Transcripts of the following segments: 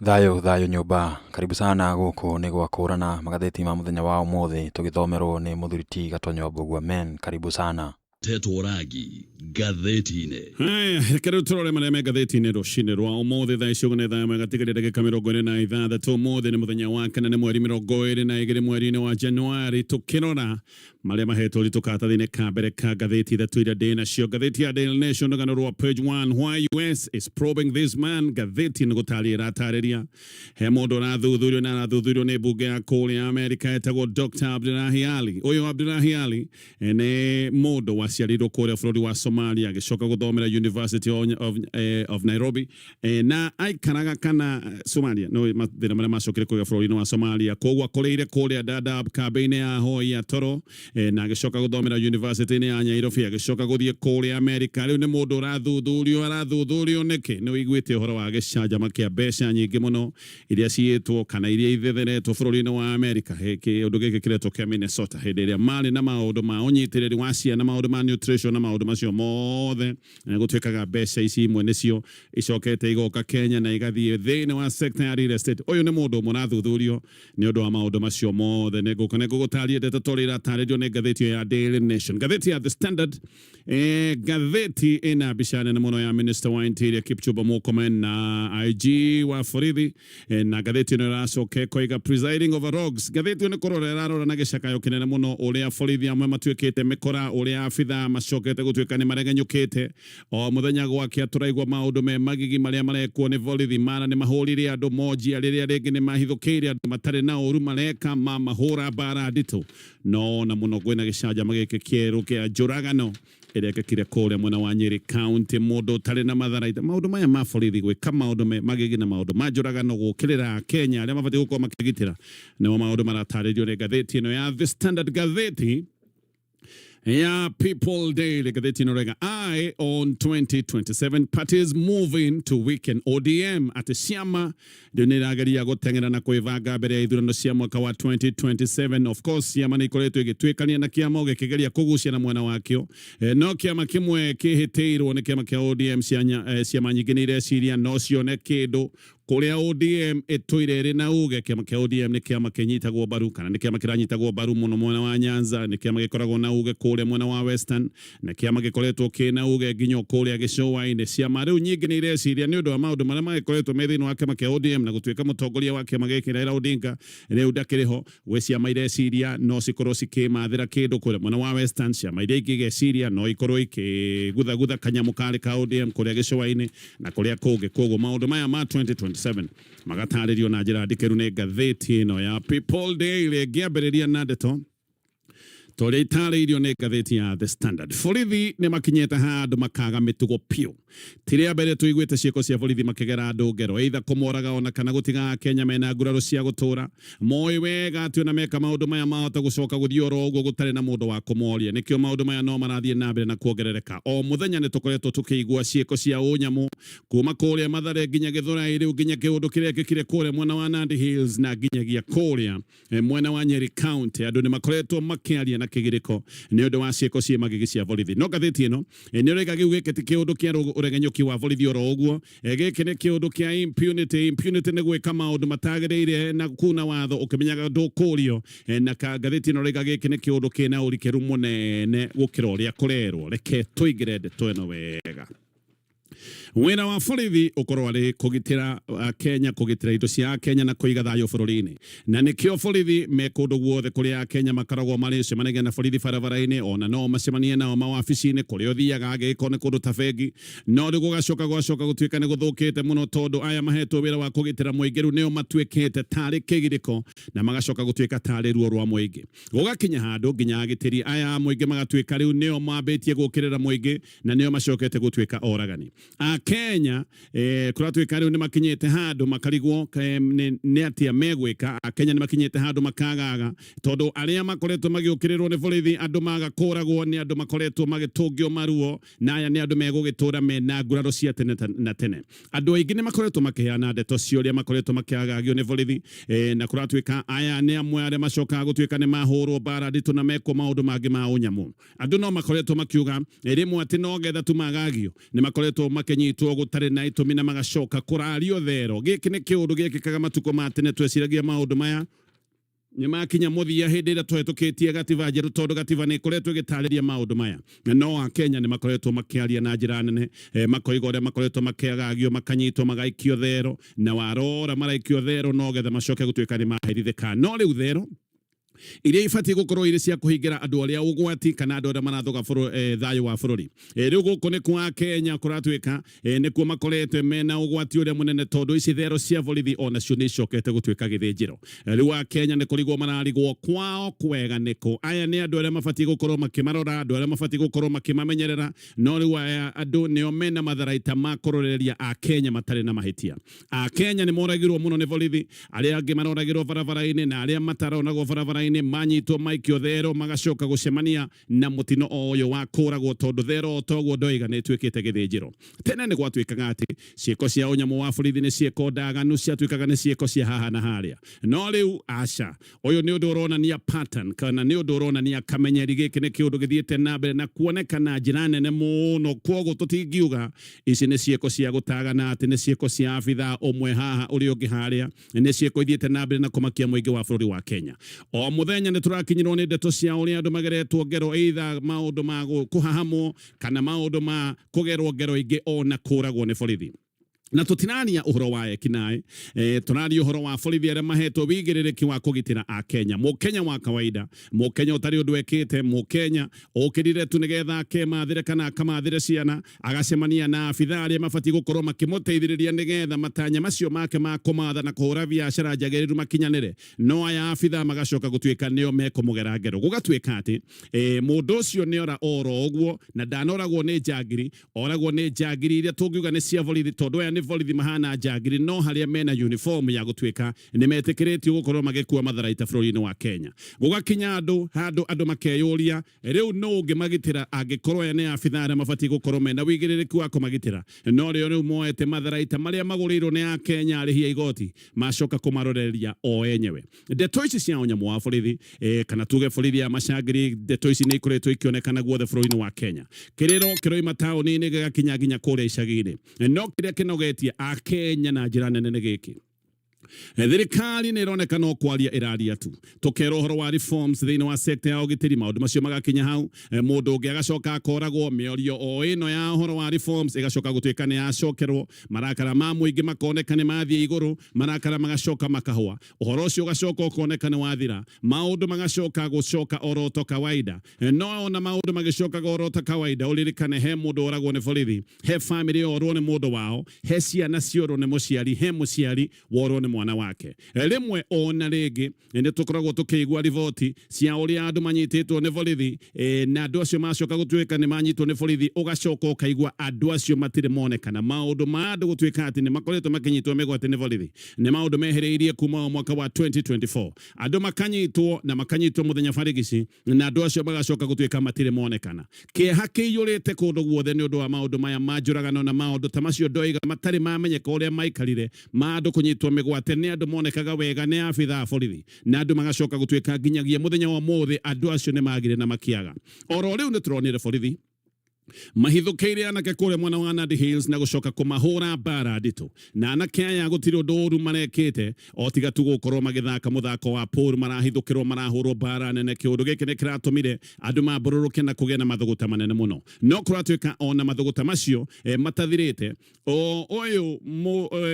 Thayũ thayũ nyũmba, karibu sana gũkũ nĩ gwa kũrana magathĩti ma mũthenya wa ũmũthĩ tũgĩthomerwo nĩ mũthuri ti Gatonyo Mbũgua men, karibu sana. Tetwo rangi ngathĩti-inĩ. Haya, reke rĩu tũrore marĩa me ngathĩti-inĩ rũcinĩ rwa ũmũthĩ. Thaa ici ũguo nĩ thaa ĩmwe gatigaria ndagĩka 26. Ũmũthĩ nĩ mũthenya wa kana, nĩ mweri 22 mweri-inĩ wa Januari. Tũkĩrora marĩa mahetwo ũritũ karatathi-inĩ ka mbere ka ngathĩti ithatũ iria ndĩ nacio. Ngathĩti ya Daily Nation, rũgano rwa page 1, why US is probing this man. Ngathĩti nĩ gũtarĩria ĩratarĩria he mũndũ ũrathuthurio na arathuthurio nĩ mbunge ya kũrĩa Amerika etagwo Dr. Abdullahi Ali. Ũyũ Abdullahi Ali nĩ mũndũ waciarĩirwo kũrĩa bũrũri wa Somalia, agĩcoka gũthomera University of Nairobi, na aikaraga kana Somalia no mathĩna marĩa macokire kũgĩa bũrũri-inĩ wa Somalia, koguo akũrĩire kũrĩa Dadaab kambĩ-inĩ ya ahoi a toro, na agĩcoka gũthomera University-inĩ ya Nairobi, agĩcoka gũthiĩ kũrĩa Amerika. Rĩu nĩ mũndũ ũrathuthurio. Arathuthurio nĩkĩ? Nĩ ũiguĩte ũhoro wa gĩcanjama kĩa mbeca nyingĩ mũno iria ciĩtwo kana iria ithetheretwo bũrũri-inĩ wa Amerika, kĩũndũ gĩkĩ kĩretwo kĩa Minnesota, hĩndĩ ĩrĩa marĩ na maũndũ ma ũnyitĩrĩri wa ciana, maũndũ ma nutrition na maũndũ macio mothe. Na gũtuĩkaga mbeca ici imwe nĩcio icokete igoka Kenya na igathiĩ thĩinĩ wa sector ya real estate. Ũyũ nĩ mũndũ ũmwe ũrathuthurio nĩ ũndũ wa maũndũ macio mothe. Nĩ ngũka nĩ ngũgũtaria ndeto ta ũrĩa iratarĩrio nĩ ngathĩti ĩyo ya Daily Nation. Ngathĩti ya The Standard, ngathĩti ĩna mbica nene mũno ya Minister wa Interior Kipchumba Murkomen na IG wa borithi, na ngathĩti ĩno ĩracoka ĩkoiga presiding over rogues. Ngathĩti ĩyo nĩ kũrora ĩrarora na gĩcakayo kĩnene mũno ũrĩa borithi amwe matuĩkĩte mĩkora, ũrĩa abithaa macokete gũtuĩka nĩ maregenyũkĩte. O mũthenya gwakĩa tũraigua maũndũ me magigi marĩa marekwo nĩ borithi. Mara nĩ mahũrire andũ monjia, rĩrĩa rĩngĩ nĩ mahithũkĩire andũ matarĩ na ũru mareka mamahũra mbara nditũ. No na mũno kwĩna gĩcanjama gĩkĩ kĩerũ kĩa njũragano ĩrekĩkire kũrĩa mwena wa Nyeri County, mũndũ ũtarĩ na matharaita. Maũndũ maya ma borithi gwĩka maũndũ me magigi na maũndũ ma njũragano gũkĩrĩra Kenya arĩa mabatiĩ gũkorwo makĩgitĩra nĩmo maũndũ maratarĩrio nĩ ngathĩti ĩno ya The Standard. Ngathĩti ya People Daily, ngathĩti ĩno rega eye on 2027 parties moving to weaken ODM, atĩ ciama rĩu nĩ irageria gũteng'era na kwĩbanga mbere ya ithurano cia mwaka wa 2027. Of course ciama nĩ ikoretwo igĩtuĩkania na kĩama gĩkĩgeria kũgucia na mwena wakĩo, no kĩama kĩmwe kĩhĩtĩirwo nĩ kĩama kĩa ODM. Ciama nyingĩ nĩ ireciria no cione kĩndũ kũrĩa ODM ĩtũire ĩrĩ na uge. Kĩama kĩa ODM nĩ kĩama kĩnyitagwo mbaru kana nĩ kĩama kĩranyitagwo mbaru mũno mwena wa Nyanza, nĩ kĩama gĩkoragwo na uge kũrĩa mwena wa Western, na kĩama gĩkoretwo kĩna uge nginya kũrĩa gĩcũa-inĩ. Ciama rĩu nyingĩ nĩ ireciria nĩ ũndũ wa maũndũ marĩa magĩkoretwo me thĩinĩ wa kĩama kĩa ODM na gũtuĩka mũtongoria wa kĩama gĩkĩ Raila Odinga rĩu ndakĩrĩ ho, gwĩ ciama ireciria no cikorwo cikĩmathĩra kĩndũ kũrĩa mwena wa Western. Ciama iria ingĩ igeciria no ikorwo ikĩguthagutha kanyamũ karĩ ka ODM kũrĩa gĩcũa-inĩ na kũrĩa kũngĩ. Koguo maũndũ maya ma 2027 magatarĩrio na njĩra ndikĩru nĩ ngathĩti ĩno ya People Daily. Ngĩambĩrĩria na ndeto ta ũrĩa itarĩirio nĩ ngathĩti ya The Standard, borithi nĩ makinyĩte handũ makaga mĩtugo piũ. Ti rĩa mbere tũiguĩte ciĩko cia borithi makĩgera andũ ngero, either kũmoraga ona kana gũtiga Akenya mena nguraro cia gũtũra. Moĩ wega atĩ ona meka maũndũ maya mahota gũcoka gũthiĩ oro ũguo gũtarĩ na mũndũ wa kũmoria. Nĩkĩo maũndũ maya no marathiĩ na mbere na kuongerereka. O mũthenya nĩ tũkoretwo tũkĩigua ciĩko cia ũnyamũ kuma kũrĩa Mathare nginya Gĩthũrai, rĩu nginya kĩũndũ kĩrekĩkire kũrĩa mwena wa Nandi Hills na nginyagia kũrĩa mwena wa Nyeri County. Andũ nĩ makoretwo makĩaria na kĩgirĩko nĩ ũndũ wa ciĩko ciĩ magigi cia borithi. No ngathĩti ĩno nĩ ũraiga gĩu gĩkĩ ti kĩũndũ kĩa ũregenyũki wa borithi oro ũguo, gĩkĩ nĩ kĩũndũ kĩa impunity. Impunity nĩ gwĩka maũndũ matagĩrĩire na kuna watho ũkĩmenyaga ndũkũrio. Na ngathĩti ĩno ũraiga gĩkĩ nĩ kĩũndũ kĩna ũrikĩru mũnene gũkĩra ũrĩa kũrerwo. Reke tũingĩre ndeto ĩno wega. Wĩra wa borithi ũkorwo arĩ kũgitĩra Kenya, kũgitĩra indo cia Kenya na kũiga thayũ bũrũri-inĩ, na nĩkĩo borithi me kũndũ guothe kũrĩa Kenya makoragwo marĩ. Cemanagia na borithi barabara-inĩ, ona no macemanie nao mawabici-inĩ kũrĩa ũthiaga angĩgĩkorwo nĩ kũndũ ta bengi. No rĩu gũgacoka gwacoka gũtuĩka nĩ gũthũkĩte mũno, tondũ aya mahetwo wĩra wa kũgitĩra mũingĩ rĩu nĩo matuĩkĩte tarĩ kĩgirĩko na magacoka gũtuĩka tarĩ ruo rwa mũingĩ. Gũgakinya handũ nginya agitĩri aya a mũingĩ magatuĩka rĩu nĩo mambĩtie gũkĩrĩra mũingĩ na nĩo macokete gũtuĩka oragani. Akenya kũratuĩka rĩu nĩ makinyĩte handũ makarigwo nĩ atĩa megwĩka. Akenya nĩ makinyĩte handũ makagaga, tondũ arĩa makoretwo magĩũkĩrĩrwo nĩ borithi, andũ maga kũragwo nĩ andũ makoretwo magĩtũngio maruo, na aya nĩ andũ megũgĩtũra mena nguraro cia tene na tene. Andũ aingĩ nĩ makoretwo makĩheana ndeto cia ũrĩa makoretwo makĩagagio nĩ borithi, na kũratuĩka aya nĩ amwe arĩa macokaga gũtuĩka nĩ mahũrwo mbara nditũ na mekwo maũndũ mangĩ ma ũnyamũ. Andũ no makoretwo makiuga rĩmwe atĩ no getha tu magagio, nĩ makoretwo makĩnyitwo. makanyitwo gũtarĩ na itũmi na magacoka kũrario thero. Gĩkĩ nĩ kĩũndũ gĩkĩkaga matukũ ma tene, tweciragia maũndũ maya nĩ makinya mũthia hĩndĩ ĩrĩa tũhetũkĩtie gatiba njerũ, tondũ gatiba nĩ ĩkoretwo ĩgĩtarĩria maũndũ maya. No Akenya nĩ makoretwo makĩaria na njĩra nene, makoiga ũrĩa makoretwo makĩagagio, makanyitwo, magaikio thero, na warora maraikio thero no getha macoke gũtuĩka nĩ maherithĩka. No rĩu thero iria ibatiĩ gũkorwo irĩ cia kũhingĩra andũ arĩa ũgwati kana andũ arĩa marathoga thayũ wa bũrũri, rĩu gũkũ nĩ kwa Kenya kũratuĩka nĩkuo makoretwo mena ũgwati ũrĩa mũnene, tondũ ici thero cia borithi onacio nĩ icokete gũtuĩka gĩthĩnjĩro. Rĩu Akenya nĩ kũrigwo mararigwo kwao kwega nĩkũ. Aya nĩ andũ arĩa mabatiĩ gũkorwo makĩmarora, andũ arĩa mabatiĩ gũkorwo makĩmamenyerera, no rĩu aya andũ nĩo mena matharaita ma kũroreria Akenya matarĩ na mahĩtia. Akenya nĩ moragirwo mũno nĩ borithi, arĩa angĩ maroragĩrwo barabara-inĩ, na arĩa mataronagwo barabara-inĩ manyitwo maikio thero magacoka gũcemania na mũtino o ũyũ wa kũragwo, tondũ thero o toguo ndoiga nĩ ĩtuĩkĩte gĩthĩnjĩro. Tene nĩ gwatuĩkaga atĩ ciĩko cia ũnyamũ wa borithi nĩ ciĩko ndaganu, ciatuĩkaga nĩ ciĩko cia haha na harĩa, no rĩu aca. Ũyũ nĩ ũndũ ũronania pattern, kana nĩ ũndũ ũronania kamenyeri. Gĩkĩ nĩ kĩũndũ gĩthiĩte na mbere na kuoneka na njĩra nene mũno, kwoguo tũtingiuga ici nĩ ciĩko cia gũtagana, atĩ nĩ ciĩko cia abithaa ũmwe haha ũrĩa ũngĩ harĩa. Nĩ ciĩko ithiĩte na mbere na kũmakia mũingĩ wa bũrũri wa Kenya. O mũthenya nĩ tũrakinyĩrwo nĩ ndeto cia ũrĩa andũ mageretwo ngero, either maũndũ ma kũhahamwo kana maũndũ ma kũgerwo ngero ingĩ ona kũragwo nĩ borithi. Na tũtirania ũhoro wa ekinaĩ, tũraria ũhoro wa borithi arĩa mahetwo wĩigĩrĩrĩki wa kũgitĩra Akenya. Mũkenya wa kawaida, Mũkenya ũtarĩ ũndũ ekĩte, Mũkenya ũkĩrire tu nĩgetha akemathĩre kana akamathĩre ciana, agacemania na abithaa arĩa mabatiĩ gũkorwo makĩmũteithĩrĩria nĩgetha matanya macio make ma kũmatha na kũhũra biacara njagĩrĩru makinyanĩre, no aya abithaa magacoka gũtuĩka nĩo mekũmũgera ngero. Gũgatuĩka atĩ mũndũ ũcio nĩora oro ũguo, na ndanoragwo nĩ njangiri, oragwo nĩ njangiri iria tũngiuga nĩ cia borithi, tondũ aya nĩ borithi mahana njangiri, no harĩa mena uniform ya gũtuĩka nĩ metĩkĩrĩtio gũkorwo magĩkua matharaita bũrũri-inĩ wa Kenya. Gũgakinya andũ handũ andũ makeyũria, rĩu nũ ũngĩmagitĩra angĩkorwo aya nĩ abithaa arĩa mabatiĩ gũkorwo mena wĩigĩrĩrĩki wa kũmagitĩra, no rĩo rĩu moete matharaita marĩa magũrĩirwo nĩ Akenya arĩhi a igoti, macoka kũmaroreria o enyewe. Ndeto ici cia ũnyamũ wa borithi, kana tuge borithi ya macangiri, ndeto ici nĩ ikoretwo ikĩonekana guothe bũrũri-inĩ wa Kenya. Kĩrĩro kĩroima taũni-inĩ gĩgakinya nginya kũrĩa icagi-inĩ. No kĩrĩa kĩnogetie Akenya na njĩra nene nĩ gĩkĩ: thirikari nĩ ĩroneka no kwaria ĩraria tu, tũkerwo ũhoro wa reforms thĩinĩ wa sector ya ũgitĩri, maũndũ macio magakinya hau, mũndũ ũngĩ agacoka akoragwo, mĩorio o ĩno ya ũhoro wa reforms ĩgacoka gũtuĩka nĩ yacokerwo, marakara ma mũingĩ makoneka nĩ mathiĩ igũrũ, marakara magacoka makahũa, ũhoro ũcio ũgacoka ũkoneka nĩ wathira, maũndũ magacoka gũcoka oro ta kawaida. No ona maũndũ magĩcokaga oro ta kawaida, ũririkane he mũndũ oragwo nĩ borithi, he famĩlĩ yorwo nĩ mũndũ wao, he ciana ciorwo nĩ mũciari, he mũciari worwo nĩ mwana wake. Rĩmwe ona rĩngĩ nĩ tũkoragwo tũkĩigua riboti cia ũrĩa andũ manyitĩtwo nĩ borithi, na andũ acio macoka gũtuĩka nĩ manyitwo nĩ borithi, ũgacoka ũkaigua andũ acio matirĩ monekana. Maũndũ ma andũ gũtuĩka atĩ nĩ makoretwo makĩnyitwo mĩgwate nĩ borithi nĩ maũndũ mehereirie kuma o mwaka wa 2024. Andũ makanyitwo na makanyitwo mũthenya barigici, na andũ acio magacoka gũtuĩka matirĩ monekana. Kĩeha kĩiyũrĩte kũndũ guothe nĩ ũndũ wa maũndũ maya ma njũragano na maũndũ ta macio ndoiga matarĩ mamenyeka ũrĩa maikarire, ma andũ kũnyitwo mĩgwate nĩ andũ monekaga wega nĩ abithaa a borithi, na andũ magacoka gũtuĩka nginyagia mũthenya wa ũmũthĩ andũ acio nĩ magire na makĩaga. Oro rĩu nĩ tũronire borithi mahithũkĩire anake kũrĩa mwena wa Nandi Hills na gũcoka kũmahũra mbara nditũ, na anake aya gũtirĩ ũndũ ũru marekĩte o tiga tu gũkorwo magĩthaka mũthako wa pool. Marahithũkĩrwo, marahũrwo mbara nene. Kĩũndũ gĩkĩ nĩ kĩratũmire andũ mambũrũrũke na kũgĩa na mathũgũta manene mũno. No kũratuĩka ona mathũgũta macio matathirĩte, o ũyũ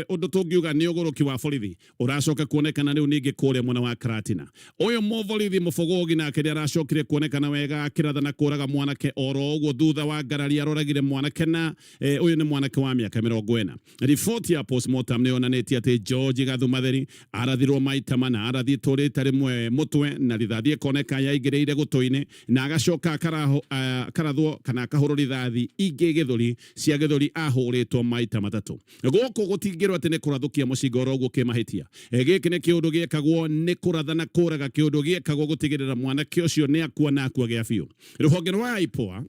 ũndũ tũngiuga nĩ ũgũrũki wa borithi ũracoka kuonekana rĩu ningĩ kũrĩa mwena wa Karatina. Ũyũ mũborithi mũbogogi nake nĩ aracokire kuonekana wega akĩratha na kũraga mwanake oro ũguo thutha wa ngarari aroragire mwanake, na ũyũ nĩ mwanake wa mĩaka 40. Riboti ya postmortem nĩ yonanĩtie atĩ George Gathumatheri arathirwo maita mana, arathitwo rita rĩmwe mũtwe na rithathi ĩkoneka yaingĩrĩire gũtũ-inĩ, na agacoka akarathwo kana akahũrwo rithathi ingĩ gĩthũri cia gĩthũri, ahũrĩtwo maita matatũ. Gũkũ gũtingĩrwo atĩ nĩ kũrathũkia mũcinga oro ũguo kĩmahĩtia. Gĩkĩ nĩ kĩũndũ gĩekagwo nĩ kũratha na kũraga, kĩũndũ gĩekagwo gũtigĩrĩra mwanake ũcio nĩ akua na akua gĩa biũ. Rũhonge rwa IPOA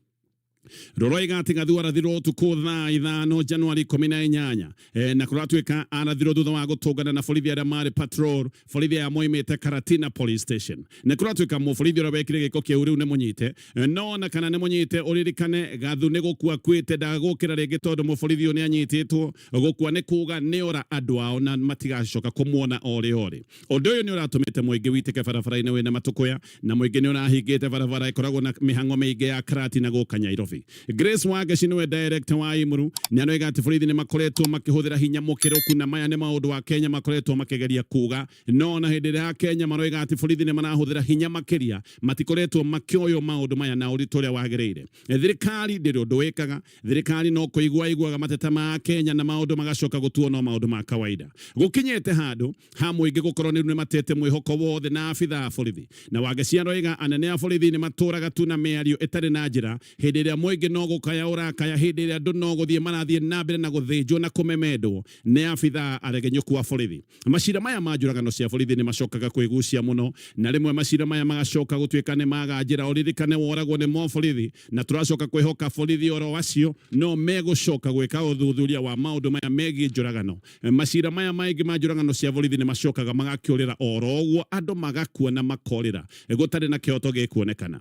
Rũroiga atĩ Gathu arathirwo ũtukũ thaa 5 Januari 18, na kũratuĩka arathirwo thutha wa gũtũngana na borithi arĩa marĩ patrol, borithi aya moimĩte Karatina Police Station. Nĩ kũratuĩka mũborithi ũrĩa wekire gĩko kĩu rĩu nĩ mũnyite, no ona kana nĩ mũnyite, ũririkane Gathu nĩ gũkua akuĩte, ndagũkĩra rĩngĩ tondũ mũborithi ũyũ nĩ anyitĩtwo. Gũkua nĩ kuga nĩ ora andũ ao na matigacoka kũmuona orĩ orĩ. Ũndũ ũyũ nĩ ũratũmĩte mũingĩ witĩke barabara-inĩ wĩna matũkũya, na mũingĩ nĩ ũrahingĩte barabara ĩkoragwo na mĩhang'o mĩingĩ ya Karatina gũka Nyairobi. Grace Wangeci nĩwe director wa Imuru, nĩ aroiga atĩ borithi nĩ makoretwo makĩhũthĩra hinya mũkĩrũku, na maya nĩ maũndũ wa Kenya makoretwo makĩgeria kuga, no na hĩndĩ ĩrĩa Kenya maroiga atĩ borithi nĩ marahũthĩra hinya makĩria, matikoretwo makĩoywo maũndũ maya na ũritũ ũrĩa wagĩrĩire. Thirikari ndĩrĩ ũndũ ĩkaga. Thirikari no kũigua iguaga mateta ma Kenya na maũndũ magacoka gũtuo no maũndũ ma kawaida. Gũkinyĩte handũ ha mũingĩ gũkorwo nĩ matete mwĩhoko wothe na abithaa a borithi. Na Wangeci aroiga anene a borithi nĩ matũraga tu na mĩario ĩtarĩ na njĩra, hĩndĩ ĩrĩa mũingĩ no gũkaya ũrakaya, hĩndĩ ĩrĩa andũ no gũthiĩ marathiĩ na mbere na gũthĩnjwo na kũmemendwo nĩ abithaa aregenyũku a borithi. Macira maya ma njũragano cia borithi nĩ macokaga kwĩgucia mũno, na rĩmwe macira maya magacoka gũtuĩka nĩ maga njĩra. Ũririkane woragwo nĩ mo borithi, na tũracoka kwĩhoka borithi oro acio no megũcoka gwĩka ũthuthuria wa maũndũ maya megiĩ njũragano. Macira maya maingĩ ma njũragano cia borithi nĩ macokaga magakĩũrĩra oro ũguo, andũ magakua na makorĩra gũtarĩ na kĩhoto gĩkuonekana.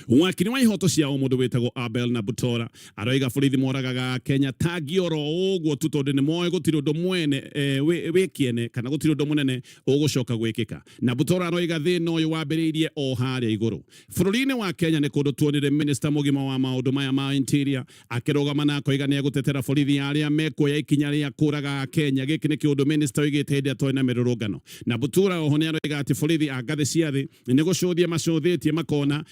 Wakiri wa ihoto cia ũmũndũ wĩtagwo Abel na Butora aroiga borithi moragaga Kenya tangi oro ũguo tu tondũ nĩ moĩ gũtirĩ ũndũ mwene wĩ kĩene kana gũtirĩ ũndũ mũnene ũgũcoka gwĩkĩka. Na Butora aroiga thĩna ũyũ wambĩrĩirie o harĩa igũrũ. Bũrũri-inĩ wa Kenya nĩ kũndũ tuonire minister mũgima wa maũndũ maya ma interior akĩrũgama na akoiga nĩ egũtetera borithi arĩa mekuoya ikinya rĩa kũraga Kenya. Gĩkĩ nĩ kĩũndũ minister oigĩte hĩndĩ ĩrĩa twarĩ na mĩrũrũngano. Na Butura oho nĩ aroiga atĩ borithi a ngathĩ cia thĩ nĩ gũcũthia macũthĩtie makona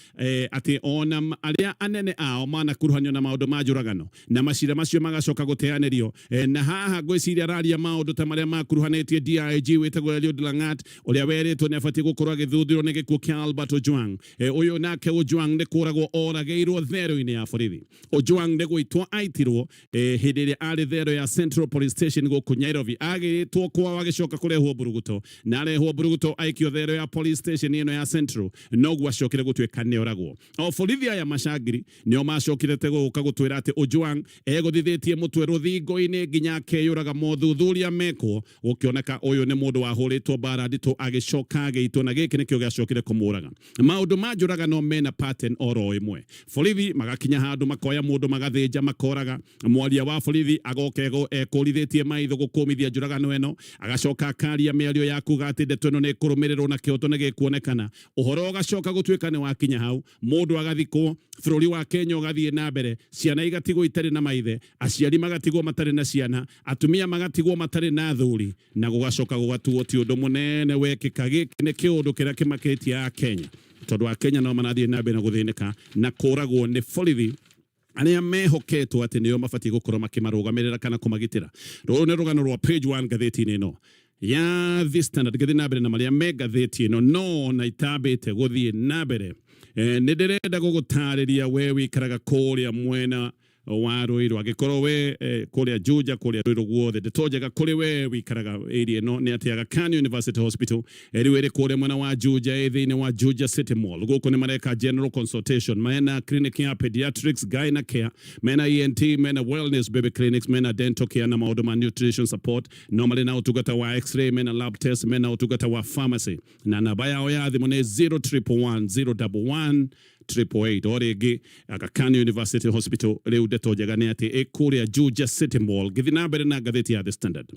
atĩ ona arĩa anene ao manakuruhanio na maũndũ ma njũragano, na macira macio magacoka gũteanĩrio. Na haha ngwĩciria araria maũndũ ta marĩa makuruhanĩtie DIG wĩtagwo Eliud Langat, ũrĩa werĩtwo nĩ abatiĩ gũkorwo agĩthuthurio nĩ gĩkuũ kĩa Albert Ojwang. Ũyũ nake Ojwang nĩ kũragwo oragĩirwo therũ-inĩ ya borithi. Ojwang nĩ gũitwo aitirwo hĩndĩ ĩrĩa arĩ thero ya Central Police Station gũkũ Nairobi. Agĩrĩtwo kwao agĩcoka kũrehwo Mburuguto, na arehwo Mburuguto aikio thero ya police station ĩno ya Central, noguo acokire gũtuĩka nĩ oragwo. O borithi aya macangiri nĩo macokire te gũka gũtwĩra atĩ Ojwang egũthithĩtie mũtwe rũthingo-inĩ nginya akeyũraga. Mothuthuria mekwo gũkĩoneka ũyũ nĩ mũndũ wahũrĩtwo mbara nditũ agĩcoka agĩitwo, na gĩkĩ nĩkĩo gĩacokire kũmũraga. Maũndũ ma njũragano mena pattern oro ĩmwe. Borithi magakinya handũ makoya mũndũ magathĩnja makoraga. Mwaria wa borithi agoka ekũrithĩtie maitho gũkũmithia njũragano ĩno, agacoka akaria mĩario ya kuga atĩ ndeto ĩno nĩ ĩkũrũmĩrĩrwo na kĩhoto nĩ gĩkuonekana. Ũhoro ũgacoka gũtuĩka nĩ wakinya hau, mũndũ agathikwo, bũrũri wa Kenya ũgathiĩ na mbere, ciana igatigwo itarĩ na maithe, aciari magatigwo matarĩ na ciana, atumia magatigwo matarĩ na athuri, na gũgacoka gũgatuo ti ũndũ mũnene wekĩka. Gĩkĩ nĩ kĩũndũ kĩrĩa kĩmakĩtie a Kenya, tondũ a Kenya no marathiĩ na mbere na gũthĩnĩka na kũragwo nĩ borithi arĩa mehoketwo atĩ nĩo mabatiĩ gũkorwo makĩmarũgamĩrĩra kana kũmagitĩra. Rũrũ nĩ rũgano rwa page 1 ngathĩti-inĩ ĩno ya The Standard. Ngĩthiĩ na mbere na marĩa me ngathĩti ĩno, no na itambĩte gũthiĩ na mbere, nĩ ndĩrenda gũgũtarĩria we wĩikaraga kũrĩa mwena wa Ruiru, angĩkorwo we kũrĩa Juja, kũrĩa Ruiru guothe, ndeto njega kũrĩ we wĩikaraga area ĩno nĩ atĩ Aga Khan University Hospital rĩu ĩrĩ kũrĩa mwena wa Juja, ĩ thĩinĩ wa Juja City Mall. Gũkũ nĩ mareka general consultation, mena clinic ya pediatrics, gyna care, mena ENT, mena wellness baby clinics, mena dental care na maũndũ ma nutrition support, no marĩ na ũtungata wa x-ray, mena lab test, mena ũtungata wa pharmacy, na namba yao ya thimũ nĩ 0111 011 888. O rĩngĩ, Aga Khan University Hospital rĩu ndeto njega nĩ atĩ ĩ kũrĩa Juja City Mall. Ngĩthiĩ na mbere na ngathĩti ya The Standard,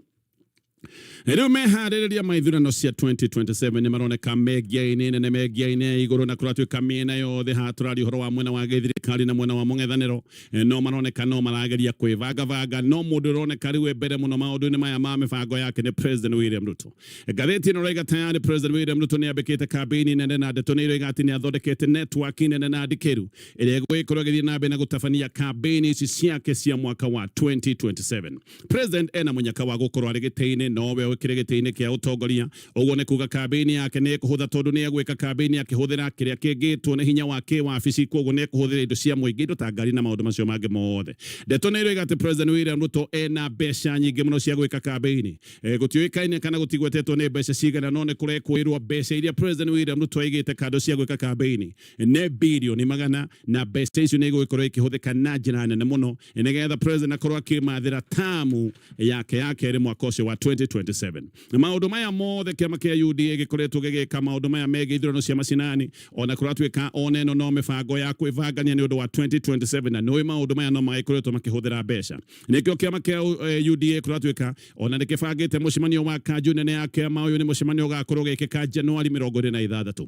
rĩu meharĩrĩria ma ithurano cia 2027 nĩ maroneka mengia-inĩ nene, mengia-inĩ ya igũrũ, na kũratuĩka mĩena yothe haha tũraria ũhoro wa mwena wa gĩthirikari na mwena wa mũng'ethanĩro, no maroneka no marageria kwĩbangabanga, no mũndũ ũroneka rĩu e mbere mũno maũndũ-inĩ maya ma mĩbango yake nĩ President William Ruto. Ngathĩti ĩno ĩroiga tayari President William Ruto nĩ ambĩkĩte kambĩini nene, na ndeto nĩ iroiga atĩ nĩ athondekete network nene na ndikĩru ĩrĩa ĩgũgĩkorwo ĩgĩthiĩ na mbere na gũtabania kambĩini ici ciake cia mwaka wa 2027. President ena mũnyaka wa gũkorwo arĩ gĩtĩ-inĩ. Nowe ũkĩrĩ gĩtĩ-inĩ kĩa ũtongoria. Ũguo nĩ kuga kambĩini yake nĩ ĩkũhũtha, tondũ nĩ egwĩka kambĩini akĩhũthĩra kĩrĩa kĩngĩtwo nĩ hinya wa kĩwabici. Koguo nĩ ekũhũthĩra indo cia mũingĩ, indo ta ngari na maũndũ macio mangĩ mothe. Ndeto nĩ iroiga atĩ President William Ruto ena mbeca nyingĩ mũno cia gwĩka kambĩini. Gũtiũĩkaine kana gũtigwetetwo nĩ mbeca cigana, no nĩ kũrekũĩrwo mbeca iria President William Ruto aigĩte kando cia gwĩka kambĩini nĩ birioni magana, na mbeca icio nĩ igũgĩkorwo ikĩhũthĩka na njĩra nene mũno nĩgetha President akorwo akĩmathĩra tamu yake ya kerĩ mwaka ũcio wa 2027. Maũndũ maya mothe kĩama kĩa UDA gĩkoretwo gĩgĩka maũndũ maya megiĩ ithurano cia macinani, ona kũratuĩka ona ĩno no mĩbango ya kwĩbangania nĩ ũndũ wa 2027, na nĩũĩ maũndũ maya no magĩkoretwo makĩhũthĩra mbeca. Nĩkĩo kĩama kĩa UDA kũratuĩka ona nĩ kĩbangĩte mũcemanio wa kanju nene ya kĩama. Ũyũ nĩ mũcemanio ũgakorwo ũgĩkĩka Januari 26.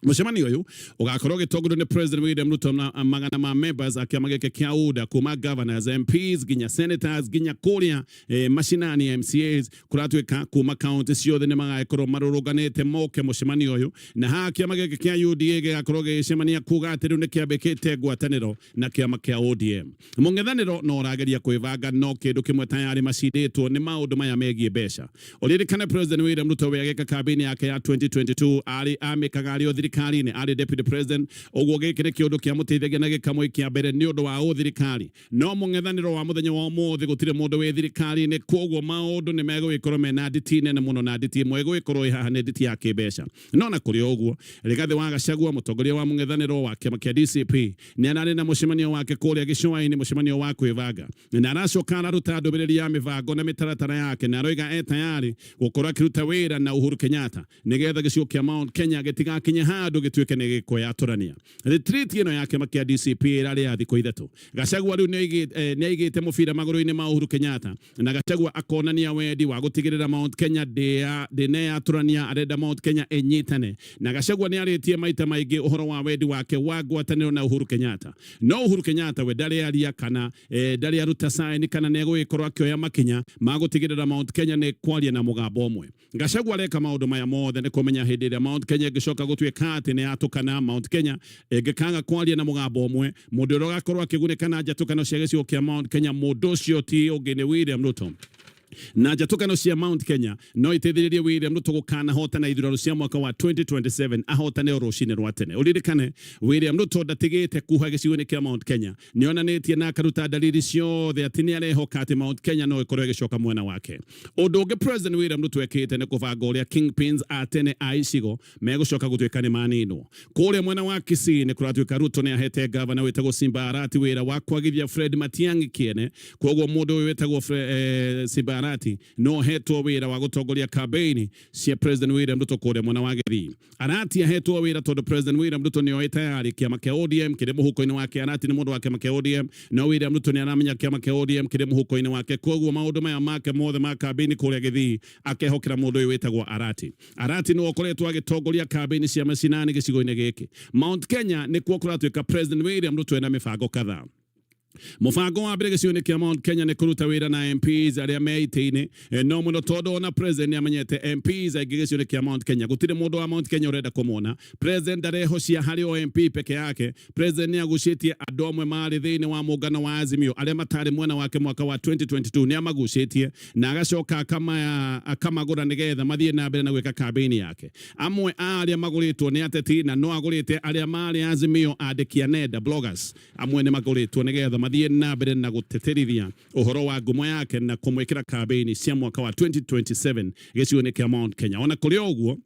Mũcemanio ũyũ ũgakorwo ũgĩtongorio nĩ President William Ruto na magana ma members a kĩama gĩkĩ kĩa UDA, kuma governors, MPs nginya senators, nginya kũrĩa macinani MCAs. Kũratuĩka kuma county ciothe nĩ magagĩkorwo marũrũnganĩte moke mũcemanio ũyũ, na haha kĩama gĩkĩ kĩa UDA gĩgakorwo gĩgĩcemania kuga atĩ rĩu nĩ kĩambĩkĩte ngwatanĩro na kĩama kĩa ODM. Mũng'ethanĩro no ũrageria kwĩbanga, no kĩndũ kĩmwe tayarĩ macindĩtwo nĩ maũndũ maya megiĩ mbeca. Ũririkane President William Ruto we agĩka kambĩini yake ya 2022 arĩ amĩkaga arĩ o thirikari-inĩ, arĩ deputy president. Ũguo gĩkĩ nĩ kĩũndũ kĩamũteithagia na gĩkamũikia mbere nĩ ũndũ wa ũthirikari, no mũng'ethanĩro wa mũthenya wa ũmũthĩ gũtirĩ mũndũ wĩ thirikari-inĩ. Koguo maũndũ nĩ megũgĩkorwo mena nditi nene mũno, na nditi ĩmwe ĩgũgĩkorwo ĩ haha nĩ nditi ya kĩmbeca. No na kũrĩ o ũguo, Rigathĩ wa Gachagua, mũtongoria wa mũng'ethanĩro wa kĩama kĩa DCP, nĩ ararĩ na mũcemanio wake kũrĩa gĩcũa-inĩ, mũcemanio wa kwĩbanga, na aracoka araruta ndũmĩrĩri ya mĩbango na mĩtaratara yake, na aroiga e tayari gũkorwo akĩruta wĩra na Uhuru Kenyatta nĩgetha gĩcigo kĩa Mount Kenya gĩtigakinye handũ gĩtuĩke nĩ gĩkwĩyatũrania. Retreat ĩno ya kĩama kĩa DCP ĩrarĩ ya thikũ 3. Gachagua rĩu nĩ aigĩte mũbira magũrũ-inĩ ma Uhuru Kenyatta, na Gachagua akonania wendi wa gũtigĩrĩra Mount Kenya ndĩneyatũrania, arenda Mount Kenya ĩnyitane. Na Gachagua nĩ arĩtie maita maingĩ ũhoro wa wendi wake wa ngwatanĩro na Uhuru Kenyatta, no Uhuru Kenyatta we ndarĩ aria kana ndarĩ aruta sign kana nĩ egũgĩkorwo akĩoya makinya ma gũtigĩrĩra Mount Kenya nĩ kwaria na mũgambo ũmwe. Gachagua areka maũndũ maya mothe nĩ kũmenya hĩndĩ ĩrĩa Mount Kenya ĩngĩcoka gũtuĩka atĩ nĩ yatũkana, Mount Kenya ĩngĩkaga kwaria na mũgambo ũmwe, mũndũ ũrĩa ũgakorwo akĩgunĩka na njatũkano cia gĩcigo kĩa Mount Kenya, mũndũ ũcio ti ũngĩ nĩ William Ruto. Na njatũkano cia Mount Kenya no iteithĩrĩrie William Ruto gũkanahotana ithurano cia mwaka wa 2027, ahotane o rũcinĩ rwa tene. Ũririkane William Ruto ndatigĩte kuha gĩcigo-inĩ kĩa Mount Kenya, nĩ onanĩtie na akaruta dalili ciothe atĩ nĩ arehoka atĩ Mount Kenya no ĩkorwo ĩgĩcoka mwena wake. Ũndũ ũngĩ President William Ruto ekĩte nĩ kũbanga ũrĩa kingpins a tene a icigo megũcoka gũtuĩka nĩ maninwo. Kũrĩa mwena wa Kisii nĩ kũratuĩka Ruto nĩ ahete gavana wĩtagwo Simba Arati wĩra wa kwagithia Fred Matiang'i kĩene. Koguo mũndũ ũyũ wĩtagwo Simba Arati no ahetwo wĩra wa gũtongoria campaign cia President William Ruto kũrĩa mwena wa Gĩthii. Arati ahetwo wĩra tondũ President William Ruto nĩ oĩ tayari kĩama kĩa ODM kĩrĩ mũhuko-inĩ wake. Arati nĩ mũndũ wa kĩama kĩa ODM, no William Ruto nĩ aramenya kĩama kĩa ODM kĩrĩ mũhuko-inĩ wake. Koguo maũndũ maya make mothe ma campaign kũrĩa Gĩthii akehokera mũndũ ũyũ wĩtagwo Arati. Arati nĩwe ũkoretwo agĩtongoria campaign cia macinani gĩcigo-inĩ gĩkĩ. Mount Kenya nĩkuo kũratuĩka President William Ruto ena mĩbango kadhaa. Mũbango wa mbere gĩcigo-inĩ kĩa Mount Kenya nĩ kũruta wĩra na MPs arĩa me itĩ-inĩ, no mũno tondũ ona President nĩ amenyete MPs aingĩ gĩcigo-inĩ kĩa Mount Kenya, gũtirĩ mũndũ wa Mount Kenya ũrenda kũmona. President ndarehocia harĩ o MP peke yake. President nĩ agucĩtie andũ amwe marĩ thĩinĩ wa mũngano wa Azimio arĩa matarĩ mwena wake mwaka wa 2022, nĩ amagucĩtie na agacoka akamagũra nĩgetha mathiĩ na mbere na gwĩka campaign yake. Amwe a arĩa magũrĩtwo nĩ ateti, na no agũrĩte arĩa marĩ Azimio, andĩki a nenda, bloggers amwe nĩ magũrĩtwo nĩgetha mathiĩ na mbere na gũteterithia ũhoro wa ngumo yake na kũmwĩkĩra campaign cia mwaka wa 2027 gĩcigo-inĩ kĩa Mount Kenya. Ona kũrĩ o ũguo,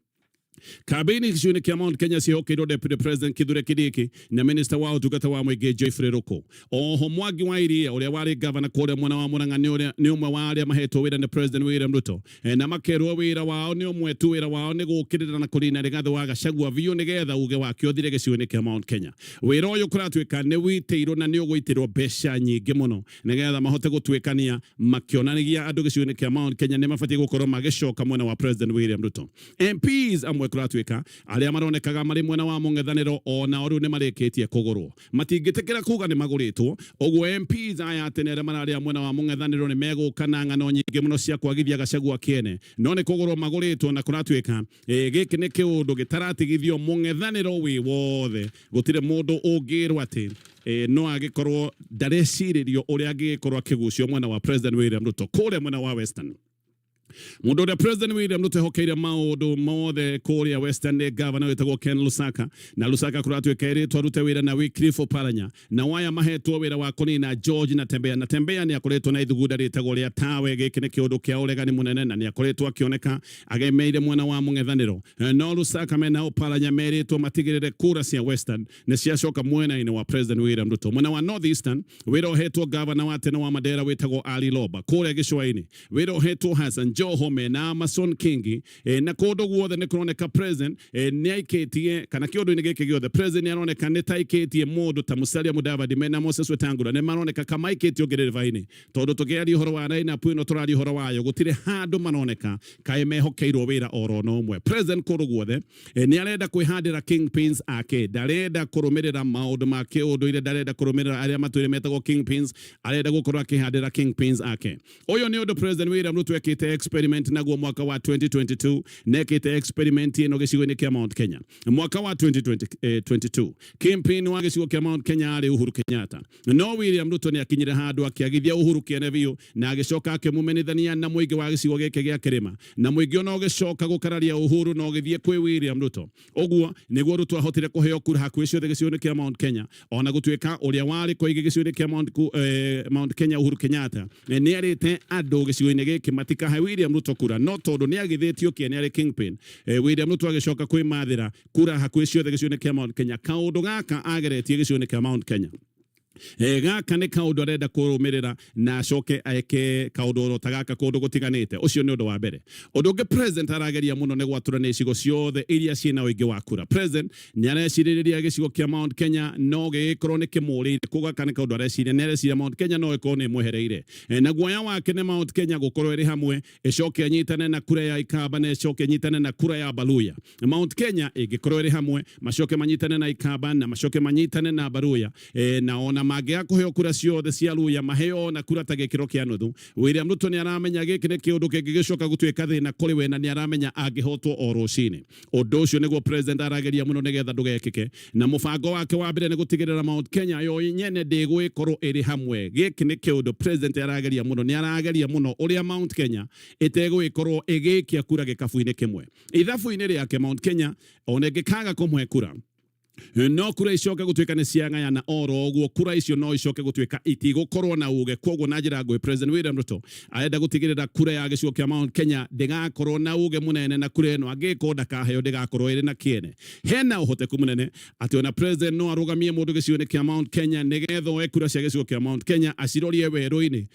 campaign gĩcigo-inĩ kĩa Mount Kenya ciĩhokeirwo Deputy President Kithure Kindiki na Minister wa ũtungata wa mũingĩ Geoffrey Ruku. Oho Mwangi wa Iria ũrĩa warĩ gavana kũrĩa mwena wa Murang'a nĩ ũmwe wa arĩa mahetwo wĩra nĩ President William Ruto, na makerwo wĩra wao nĩ ũmwe tu, wĩra wao nĩ gũũkĩrĩra na kũnina Rigathĩ wa Gachagua biũ nĩgetha uge wake ũthire gĩcigo-inĩ kĩa Mount Kenya. Wĩra ũyũ kũratuĩka nĩ witĩirwo na nĩ ũgũitĩrwo mbeca nyingĩ mũno nĩgetha mahote gũtuĩkania makĩonanagia andũ gĩcigo-inĩ kĩa Mount Kenya nĩ mabatiĩ gũkorwo magĩcoka mwena wa President William Ruto. MPs amwe kũratuĩka arĩa maronekaga marĩ mwena wa mũng'ethanĩro o nao rĩu nĩ marĩkĩtie kũgũrwo, matingĩtĩkĩra kuga nĩ magũrĩtwo. Ũguo MPs aya tene arĩa mararĩa mwena wa mũng'ethanĩro nĩ megũka na ng'ano nyingĩ mũno cia kwagithia Gachagua kĩene, no nĩ kũgũrwo magũrĩtwo, na kũratuĩka gĩkĩ nĩ kĩũndũ gĩtaratigithio mũng'ethanĩro wĩ wothe. Gũtirĩ mũndũ ũngĩrwo atĩ no agĩkorwo ndarecirĩrio ũrĩa angĩgĩkorwo akĩgucio mwena wa President William Ruto kũrĩa mwena wa Western. Mundu uria President William Ruto ehokeire maundu mothe kuria Western nĩ governor wĩtagwo Ken Lusaka, na Lusaka kũratuĩka ĩrĩtwo arute wĩra na Wycliffe Oparanya, na waya mahetwo wĩra wa kũnina George Natembeya. Natembeya nĩ akoretwo na ithugunda rĩtagwo rĩa tawe. Gĩkĩ nĩ kĩũndũ kĩa ũregani mũnene na nĩ akoretwo akĩoneka agemeire mwena wa mũng'ethanĩro, no Lusaka mena Oparanya merĩtwo matigĩrĩre kura cia Western nĩ ciacoka mwena-inĩ wa President William Ruto. Mwena wa North Eastern wĩra ũhetwo gavana wa tene wa Mandera wĩtagwo Ali Loba. Kũrĩa gĩcũa-inĩ wĩra ũhetwo Hassan Joho mena Amason Kingi. Na kũndũ guothe nĩ kũroneka President nĩ aikĩtie kana kĩũndũ-inĩ gĩkĩ gĩothe President nĩ aroneka nĩ ta aikĩtie mũndũ ta Musalia Mudavadi mena Moses Wetangula, nĩ maroneka kamaikĩtio ngĩrĩrĩba-inĩ, tondũ tũkĩaria ũhoro wa lineup ĩno tũraria ũhoro wayo gũtirĩ handũ maroneka kaĩ mehokeirwo wĩra oro no ũmwe. President kũndũ guothe nĩ arenda kwĩhandĩra kingpins ake, ndarenda kũrũmĩrĩra maũndũ ma kĩũndũire, ndarenda kũrũmĩrĩra arĩa matũire metagwo kingpins, arenda gũkorwo akĩhandĩra kingpins ake. Ũyũ nĩ ũndũ President William Ruto ekĩte experiment naguo mwaka wa 2022, na ekĩte experiment ĩno gĩcigo-inĩ kĩa Mount Kenya. Mwaka wa 2022 kingpin wa gĩcigo kĩa Mount Kenya arĩ Uhuru Kenyatta, no William Ruto nĩ akinyire handũ akĩagithia Uhuru kĩene biũ na agĩcoka akĩmumenithania na mũingĩ wa gĩcigo gĩkĩ gĩa kĩrĩma, na mũingĩ ona ũgĩcoka gũkararia Uhuru na ũgĩthiĩ kwĩ William Ruto. Ũguo nĩguo Ruto ahotire kũheo kura hakuhĩ ciothe gĩcigo-inĩ kĩa Mount Kenya, ona gũtuĩka ũrĩa warĩ koigi gĩcigo-inĩ kĩa Mount Kenya Uhuru Kenyatta nĩ arĩte andũ gĩcigo-inĩ gĩkĩ matikahe William Ruto kura, no tondũ nĩ agithĩtio kĩene arĩ kingpin, William Ruto agĩcoka kwĩmathĩra kura hakuhĩ ciothe gĩcigo-inĩ kĩa Mount Kenya. Kaũndũ gaka ageretie gĩcigo-inĩ kĩa Mount Kenya, gaka nĩ kaũndũ arenda kũrũmĩrĩra na acoke eke kaũndũ oro ta gaka kũndũ gũtiganĩte. Ũcio nĩ ũndũ wa mbere. Ũndũ ũngĩ President arageria mũno nĩ gwatũrania icigo ciothe iria ciĩna ũingĩ wa kura. President nĩ arecirĩrĩria gĩcigo kĩa Mount Kenya no gĩgĩkorwo nĩ kĩmũrĩire. Koguo gaka nĩ kaũndũ areciria, nĩ areciria Mount Kenya no ĩkorwo nĩ ĩmwehereire. Na guoya wake nĩ Mount Kenya gũkorwo ĩrĩ hamwe, ĩcoke anyitane na kura ya Ikamba na ĩcoke ĩnyitane na kura ya Baluya. Mount Kenya ĩngĩkorwo ĩrĩ hamwe, macoke manyitane na Ikamba na macoke manyitane na Baluya, na ona mangĩaga kũheo kura ciothe cia Luya, maheo ona kura ta gĩkĩro kĩa nuthu, William Ruto nĩ aramenya gĩkĩ nĩ kĩũndũ kĩngĩgĩcoka gũtuĩka thĩna kũrĩ we na nĩ aramenya angĩhotwo o rũcinĩ. Ũndũ ũcio nĩguo President arageria mũno nĩgetha ndũgekĩke, na mũbango wake wa mbere nĩ gũtigĩrĩra Mount Kenya yo nyene ndĩgũgĩkorwo ĩrĩ hamwe. Gĩkĩ nĩ kĩũndũ President arageria mũno, nĩ arageria mũno ũrĩa Mount Kenya ĩtegũgĩkorwo ĩgĩikia kura gĩkabu-inĩ kĩmwe. Ithabu-inĩ rĩake Mount Kenya ona ĩngĩkaga kũmũhe kura, no kura icoke gũtuĩka nĩ ciagayana oro ũguo, kura icio no icoke gũtuĩka itigũkorwo na uge. Koguo na njĩra nguhĩ President William Ruto arenda gũtigĩrĩra kura ya gĩcigo kĩa Mount Kenya ndĩgakorwo na uge mũnene, na kura ĩno angĩkorwo ndakaheo ndĩgakorwo ĩrĩ na kĩene. Hena ũhoteku mũnene atĩ ona President no arũgamie mũndũ gĩcigo-inĩ kĩa Mount Kenya nĩgetha oe kura cia gĩcigo kĩa Mount Kenya acirorie werũ-inĩ,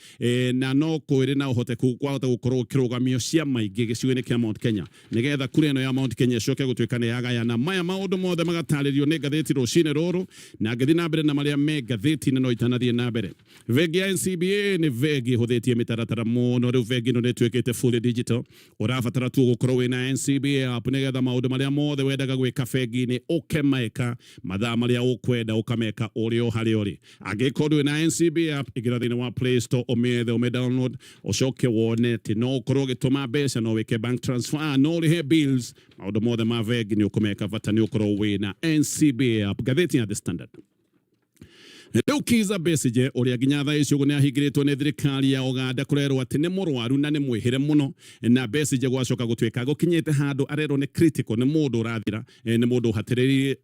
na no kwĩrĩ na ũhoteku kwahota gũkorwo gũkĩrũgamio ciama ingĩ gĩcigo-inĩ kĩa Mount Kenya nĩgetha kura ĩno ya Mount Kenya ĩcoke gũtuĩka nĩ yagayana. Maya maũndũ mothe magatarĩrio nĩ ngathĩti rũcinĩ rũrũ, na ngĩthiĩ na mbere na marĩa me ngathĩti-inĩ. No itanathiĩ na mbere, bengi ya NCBA nĩ bengi ĩhũthĩtie mĩtaratara mũno. Rĩu bengi ĩno nĩ ĩtuĩkĩte fully digital. Ũrabatara tu gũkorwo wĩna NCBA app nĩgetha maũndũ marĩa mothe wendaga gwĩka bengi-inĩ ũkemeka mathaa marĩa ũkwenda, ũkameka ũrĩ o harĩa ũrĩ. Angĩkorwo ndũrĩ na NCBA app, ingĩra thĩinĩ wa Play Store, ũmĩethe, ũmĩ download, ũcoke wone atĩ no ũkorwo ũgĩtũma mbeca, no wĩke bank transfer, no ũrĩhe bills, maũndũ mothe ma bengi nĩ ũkũmeka, bata nĩ ũkorwo wĩna NCBA app. Ngathĩti ya The Standard. Rĩu Kizza Besigye ũrĩa nginya thaa ici ũguo nĩ ahingĩrĩtwo nĩ thirikari ya Uganda, kũrerwo atĩ nĩ mũrwaru na nĩ mwĩhĩre mũno, na Besigye gwacoka gũtuĩka gũkinyĩte handũ arerwo nĩ critical, nĩ mũndũ ũrathira, nĩ mũndũ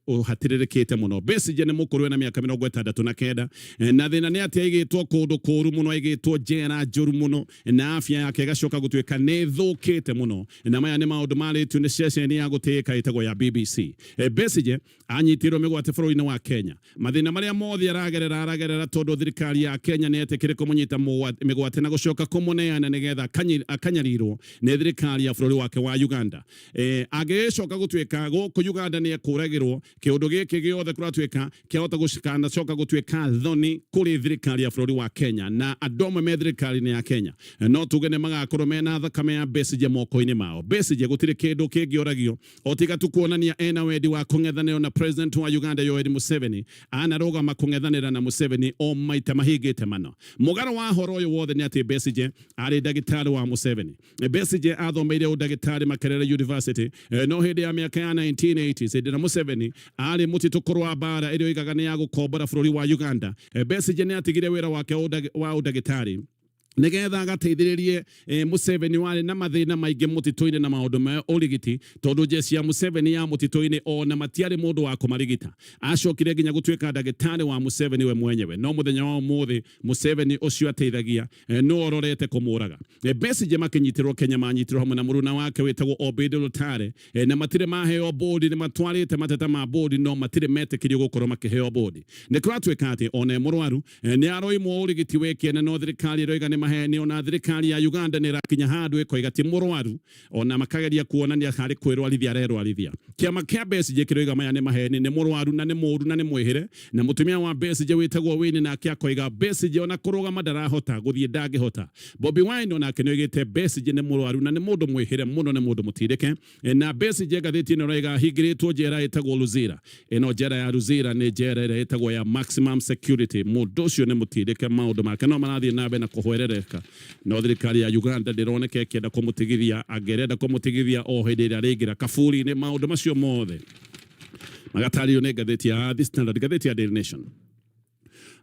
ũhatĩrĩrĩkĩte mũno. Besigye nĩ mũkũrũ na mĩaka 69, na thĩna nĩ atĩ aigĩtwo kũndũ kũru mũno, aigĩtwo njera njũru mũno, na afya yake ĩgacoka gũtuĩka nĩ ĩthũkĩte mũno, na maya nĩ maũndũ marĩtio nĩ ceceni ya gũtĩĩka ĩtagwo ya BBC. Besigye anyitirwo mĩgwate bũrũri-inĩ wa Kenya. Mathĩna marĩa mothe aragerera, aragerera tondũ thirikari ya Kenya nĩ etĩkĩre kũmũnyita mĩgwate na gũcoka kũmũneana nĩgetha akanyarirwo nĩ thirikari ya bũrũri wake wa Uganda. Angĩgĩcoka gũtuĩka gũkũ Uganda nĩ ekũragĩrwo, kĩũndũ gĩkĩ gĩothe kũratuĩka kĩahota gũcikanacoka gũtuĩka thoni kũrĩ thirikari ya bũrũri wa Kenya, na andũ amwe me thirikari-inĩ ya Kenya no tuge nĩ magakorwo mena thakame ya Besigye moko-inĩ mao. Besigye gũtirĩ kĩndũ kĩngĩoragio o tiga tu kuonania ena wendi wa kũng'ethanĩra na President wa Uganda Yoweri Museveni. Anarũgama kũng'ethanĩra na Museveni o maita mahingĩte mana. Mũgarũ wa horo ũyũ wothe nĩ atĩ Besigye arĩ ndagĩtarĩ wa Museveni. Besigye athomeire ũndagĩtarĩ Makerere University, no hĩndĩ ya mĩaka ya 1980s, hĩndĩ ĩrĩa Museveni arĩ mũtitũ kũrũa mbara ĩrĩa oigaga nĩ ya gũkombora bũrũri wa Uganda, Besigye nĩ atigire wĩra wake wa ũndagĩtarĩ. Nigetha agateithĩrĩrie Museveni warĩ na mathĩna maingĩ mũtitũ-inĩ na maũndũ ma ũrigiti, tondũ jeshi ya Museveni ya mũtitũ-inĩ ona matiarĩ mũndũ wa kũmarigita. Acokire nginya gũtuĩka ndagĩtarĩ wa Museveni we mwenyewe, no mũthenya wa ũmũthĩ Museveni ũcio ateithagia nĩwe ũrorete kũmũraga. Besigye makĩnyitĩrwo Kenya manyitirwo hamwe na mũruna wake wĩtagwo Obeid Lutale, na matirĩ maheo bũndi. Nĩ matwarĩte mateta ma bũndi no matirĩ metĩkĩrio gũkorwo makĩheo bũndi. Nĩ kũratuĩka atĩ ona e mũrwaru nĩ aroimwo ũrigiti wĩ kĩene, no thirikari ĩroiga nĩ maheni. Ona thirikari ya Uganda nĩ ĩrakinya handũ ĩkoiga ti mũrwaru, ona makageria kuonania harĩ kwĩrwarithia arerwarithia. Kĩama kĩa Besigye kĩroiga maya nĩ maheni, nĩ mũrwaru na nĩ mũru na nĩ mwĩhĩre. Na mũtumia wa Besigye wĩtagwo Winnie nake akoiga Besigye ona kũrũgama ndarahota, gũthiĩ ndangĩhota. Bobi Wine onake nĩ oigĩte Besigye nĩ mũrwaru na nĩ mũndũ mwĩhĩre mũno, nĩ mũndũ mũtindĩke. Na Besigye ngathĩti ĩno ĩroiga ahingĩrĩtwo njera ĩtagwo Luzira. Ĩno njera ya Luzira nĩ njera ĩrĩa ĩtagwo ya maximum security. Mũndũ ũcio nĩ mũtindĩke, maũndũ make no marathiĩ na mbere na kũhwerereka, no thirikari ya Uganda ndĩroneka ĩkĩenda kũmũtigithia, angĩrenda kũmũtigithia o hĩndĩ ĩrĩa arĩingĩra kaburi-inĩ. Maũndũ macio mothe magatarĩrio nĩ ngathĩti ya The Standard. Ngathĩti ya Daily Nation: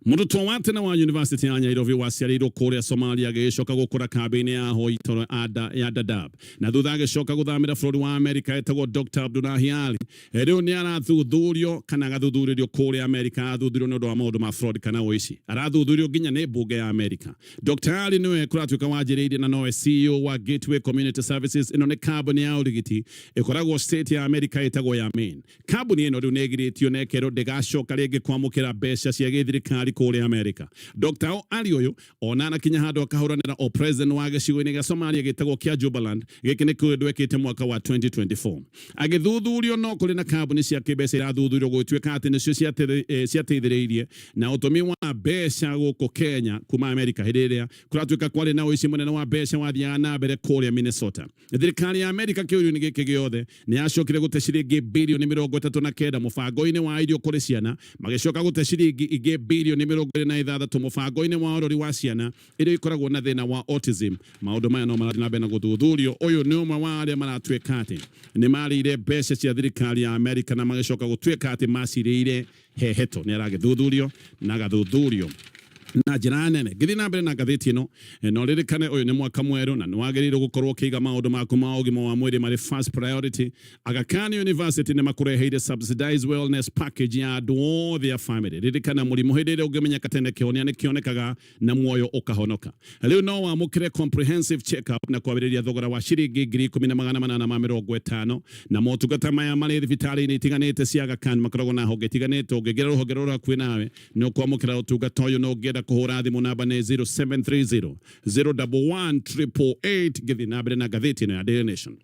mũrutwo wa tene wa University ya Nairobi waciarĩirwo kũrĩa Somalia agĩcoka gũkũra kambĩ-inĩ ya ahoi toro ya Dadaab na thutha agĩcoka gũthamĩra bũrũri wa Amerika etagwo Dr. Abdullahi Ali, rĩu nĩ arathuthurio kana agathuthurĩrio kũrĩa Amerika. Arathuthurio nĩ ũndũ wa maũndũ ma fraud kana ũici, arathuthurio nginya nĩ mbunge ya Amerika. Dr. Ali nĩwe kũratuĩka wanjĩrĩirie na nowe CEO wa Gateway Community Services. Ĩno nĩ kambuni ya ũrigiti ĩkoragwo state ya Amerika ĩtagwo ya Maine. Kambuni ĩno rĩu nĩ ĩgirĩtio na ĩkerwo ndĩgacoka rĩngĩ kwamũkĩra mbeca cia gĩthirikari kũrĩa Amerika. Dr. Ali ũyũ ona anakinya handũ akahũranĩra o president wa gĩcigo-inĩ gĩa Somalia gĩtagwo kĩa Jubaland. Gĩkĩ nĩ kĩũndũ ekĩte mwaka wa 2024 agĩthuthurio. No kũrĩ na kambuni cia kĩmbeca irathuthurio gũgĩtuĩka atĩ nĩcio ciateithĩrĩirie na ũtũmi wa mbeca gũkũ Kenya kuma Amerika hĩndĩ ĩrĩa kũratuĩka kwarĩ na ũici mũnene wa mbeca wathiaga na mbere kũrĩa Minnesota. Thirikari ya Amerika kĩũrio-inĩ gĩkĩ gĩothe nĩ yacokire gũte ciringi birioni 39 mũbango-inĩ wa irio kũrĩ ciana, magĩcoka gũte ciringi ingĩ birioni 26 mũbango-inĩ wa ũrori wa ciana iria ikoragwo na thĩna wa autism. Maũndũ maya no marathiĩ na mbere na gũthuthurio. Ũyũ nĩ ũmwe wa arĩa maratuĩka atĩ nĩ marĩire mbeca cia thirikari ya Amerika na magĩcoka gũtuĩka atĩ macirĩire heheto. Nĩ aragĩthuthurio na agathuthurio na njĩra nene. Ngĩthiĩ na mbere na ngathĩti ĩno, no ririkane ũyũ nĩ mwaka mwerũ na nĩ wagĩrĩirwo gũkorwo ũkĩiga maũndũ maku ma ũgima wa mwĩrĩ marĩ first priority. Aga Khan University nĩ makũreheire subsidized wellness package ya andũ othe a family. Ririkana mũrimũ hĩndĩ ĩrĩa ũngĩmenyeka tene, kĩhonia nĩ kĩonekaga na muoyo ũkahonoka. Rĩu no wamũkĩre comprehensive check-up na kwambĩrĩria thogora wa ciringi 10,850, na motungata maya marĩ thibitarĩ-inĩ itiganĩte cia Aga Khan. Makoragwo na honge itiganĩte. Ũngĩingĩra rũhonge rũrĩa hakuhĩ nawe nĩ ũkwamũkĩra ũtungata ũyũ, na ũngĩenda kũhũra thimũ namba nĩ 0730 011 888. Ngĩthiĩ na mbere na ngathĩti ĩno ya Daily Nation,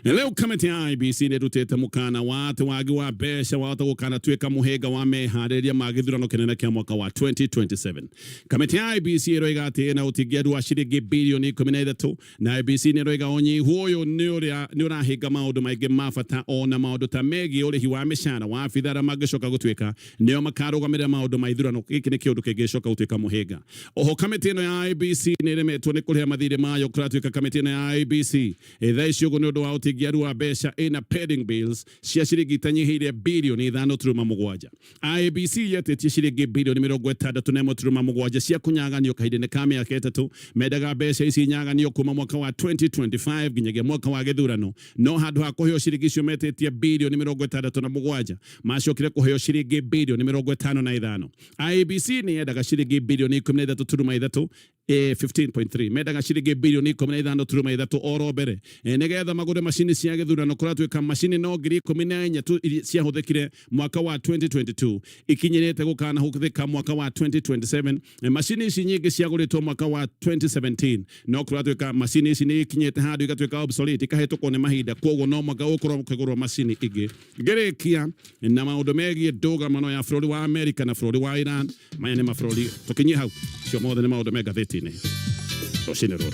rĩu kamĩtĩ ya IEBC nĩ ĩrutĩte mũkana wa atĩ wagi wa mbeca wahota gũkanatuĩka mũhĩnga wa meharĩrĩria ma gĩthurano kĩnene kĩa mwaka wa 2027. Kamĩtĩ ya IEBC ĩroiga atĩ ĩna ũtingiaru wa ciringi birioni 13, na IEBC nĩ ĩroiga ũnyihu ũyũ nĩ ũrahinga maũndũ maingĩ ma bata, ona maũndũ ta megiĩ ũrĩhi wa mĩcara wa abithaa arĩa mangĩcoka gũtuĩka nĩo makarũgamĩrĩra maũndũ ma ithurano. Gĩkĩ nĩ kĩũndũ kĩngĩcoka gũtuĩka mũhĩnga. Oho kamĩtĩ ĩno ya IEBC nĩ ĩremetwo nĩ kũrĩha mathirĩ mayo. Kũratuĩka kamĩtĩ ĩno ya IEBC thaa ici ũguo nĩ ũndũ wa ũtingiaru wa mbeca ĩna pending bills cia ciringi itanyihĩire birioni 5.7. IEBC yetĩtie ciringi birioni 61.7 cia kũnyaganio kahinda-inĩ ka mĩaka 3. Mendaga mbeca ici inyaganio kuma mwaka wa 2025 nginyagia mwaka wa gĩthurano, no handũ ha kũheo ciringi icio metĩtie birioni 67 macokire kũheo ciringi birioni 55. IEBC nĩ yendaga ciringi birioni 13.3, 15.3, mendaga ciringi birioni 15.3 oro mbere nĩgetha magũre macini cia gĩthurano. Kũratuĩka macini no 14,000 tu iria ciahũthĩkire mwaka wa 2022 ikinyĩrĩte gũkanahũthĩka mwaka wa 2027. Macini ici nyingĩ ciagũrĩtwo mwaka wa 2017, no kũratuĩka macini ici nĩ ikinyĩte handũ igatuĩka obsolete, ikahĩtũkwo nĩ mahinda, koguo no mwaka ũkorwo ũkĩgũrwo macini ingĩ. Ngĩrĩkia na maũndũ megiĩ ndũgamano ya bũrũri wa Amerika na bũrũri wa Iran. Maya nĩ mabũrũri tũkinyie hau, cio mothe nĩ maũndũ me ngathĩti-inĩ rũcinĩ rũrũ.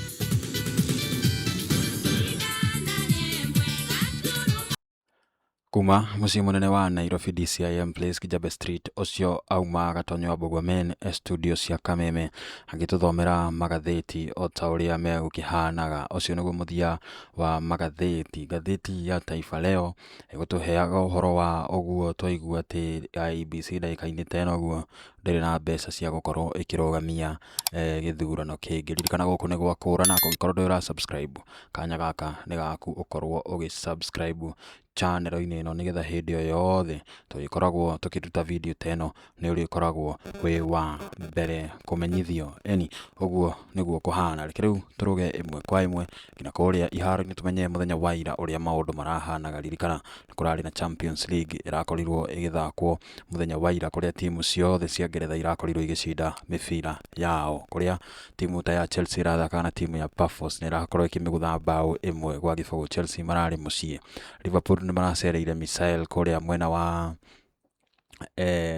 Kuma mũciĩ mũnene wa Nairobi, DCIM Place, Kijabe Street, ũcio auma Gatonyo wa Mbũgua Men studio cia Kameme agĩtũthomera magathĩti o ta ũrĩa megũkĩhanaga. Ũcio nĩguo mũthia wa magathĩti. Ngathĩti ya Taifa Leo ĩgũtũheaga ũhoro wa ũguo twaigua atĩ IEBC ndagĩka-inĩ ta ĩno ũguo. Ndĩrĩ na mbeca cia gũkorwo ĩkĩrũgamia gĩthurano kĩngĩ. Ririkana gũkũ nĩ gwa kũrana, kũngĩkorwo ndũrĩ ũra subscribe, kanya gaka nĩ gaku ũkorwo ũgĩ subscribe channel-inĩ ĩno, nĩgetha hĩndĩ o yothe tũrĩkoragwo tũkĩruta video ta ĩno nĩ ũrĩkoragwo wĩ wa mbere kũmenyithio. Eni ũguo nĩguo kũhana. Reke rĩu tũrũge ĩmwe kwa ĩmwe nginya kũrĩa iharo-inĩ, tũmenye mũthenya wa ira ũrĩa maũndũ marahanaga. Ririkana nĩ kũrarĩ na Champions League ĩrakorirwo ĩgĩthakwo mũthenya wa ira, kũrĩa timu ciothe cia Ngeretha irakorirwo igĩcinda mĩbira yao, kũrĩa timu ta ya Chelsea ĩrathakaga na timu ya Pafos nĩ ĩrakorwo ĩkĩmĩgũtha mbaũ 1-0. Chelsea mararĩ mũciĩ. Liverpool nĩ maracereire Misael kũrĩa mwena wa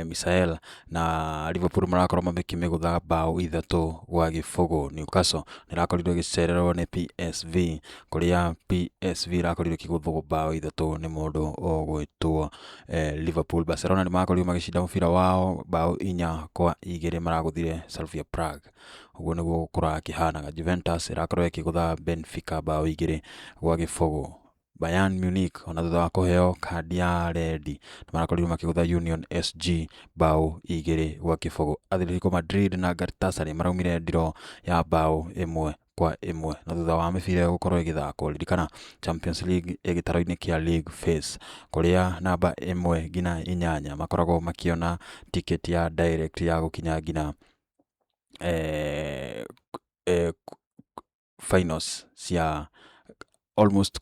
Misael, na Liverpool marakorwo makĩmĩgũtha mbaũ 3-0. Newcastle nĩ ĩrakorirwo ĩgĩcererwo nĩ PSV, kũrĩa PSV ĩrakorirwo ĩkĩgũthwo mbaũ 3 nĩ mũndũ ũgwĩtwo Liverpool. Barcelona nĩ marakorirwo magĩcinda mũbira wao mbaũ 4-2, maragũthire Slavia Prague. Ũguo nĩguo kũrakĩhanaga. Juventus ĩrakorwo ĩkĩgũtha Benfica mbaũ 2-0. Bayern Munich, ona thutha wa kũheo kandi ya rendi, nĩ marakorirwo makĩgũtha Union SG mbaũ 2-0. Atletico Madrid na Galatasaray maraumire draw ya mbaũ 1-1. Na thutha wa mĩbira ĩyo gũkorwo ĩgĩthakwo, ririkana Champions League ĩ gĩtaro-inĩ kĩa league phase, kũrĩa namba 1 nginya 8 makoragwo makĩona ticket ya direct ya gũkinya nginya finals cia almost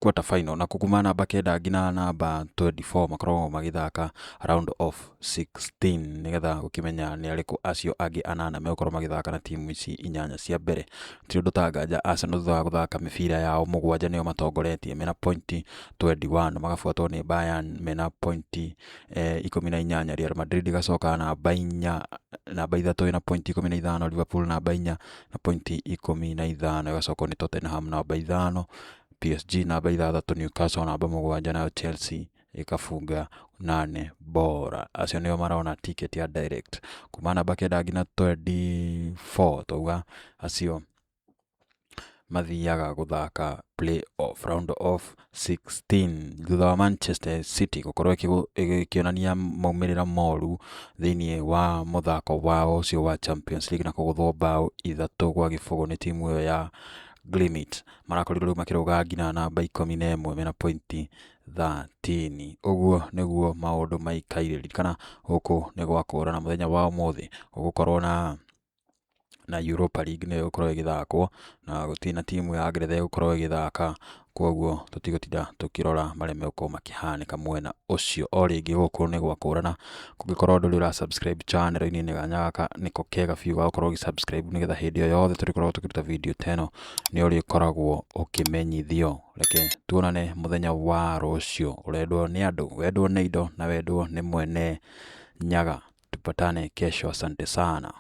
quarter final, na kuma namba 9 nginya namba 24 makoragwo magĩthaka round of 16, nĩgetha gũkĩmenya nĩ arĩkũ acio angĩ anana megũkorwo magĩthaka na timu ici 8 cia mbere. Ti ũndũ ta nganja Arsenal thutha wa gũthaka mĩbira yao 7 nĩo matongoretie mena pointi 21, magabuatwo nĩ Bayern mena pointi 18, Real Madrid ĩgacoka namba 4, namba 3 ĩna pointi 15, Liverpool namba 4 na pointi 15, ĩgacokwo nĩ Tottenham namba 5, PSG namba 6, Newcastle namba 7, nayo Chelsea ĩkabunga 8 bora. Acio nĩo marona ticket ya direct kuma namba 9 nginya 24, twauga acio mathiaga gũthaka play off round of 16, thutha wa Manchester City gũkorwo ĩkĩonania maumĩrĩra moru thĩinĩ wa mũthako wao ũcio wa Champions League na kũgũthwo mbaũ 3-0 nĩ timu ĩyo ya Glimit. Marakorirwo rĩu makĩrũga nginya namba 11 mena pointi 13. Ũguo nĩguo maũndũ maikaire. Ririkana gũkũ nĩ gwa kũrana mũthenya wa ũmũthĩ gũgũkorwo na Europa League nĩyo ĩgũkorwo ĩgĩthakwo, na gũtirĩ na timu ya Ngeretha ĩgũkorwo ĩgĩthaka, koguo tũtigũtinda tũkĩrora marĩa megũkorwo makĩhanĩka mwena ũcio. O rĩngĩ gũkũ nĩ gwa kũrana, kũngĩkorwo ndũrĩ ũra subscribe channel-inĩ, nĩ kanya gaka nĩko kega biũ ga gũkorwo ũgĩ subscribe, nĩgetha hĩndĩ o yothe tũrĩkoragwo tũkĩruta video ta ĩno nĩ ũrĩkoragwo ũkĩmenyithio. Reke tuonane mũthenya wa rũciũ. Ũrendwo nĩ andũ, wendwo nĩ indo, na wendwo nĩ mwene nyaga. Tupatane kesho, asante sana.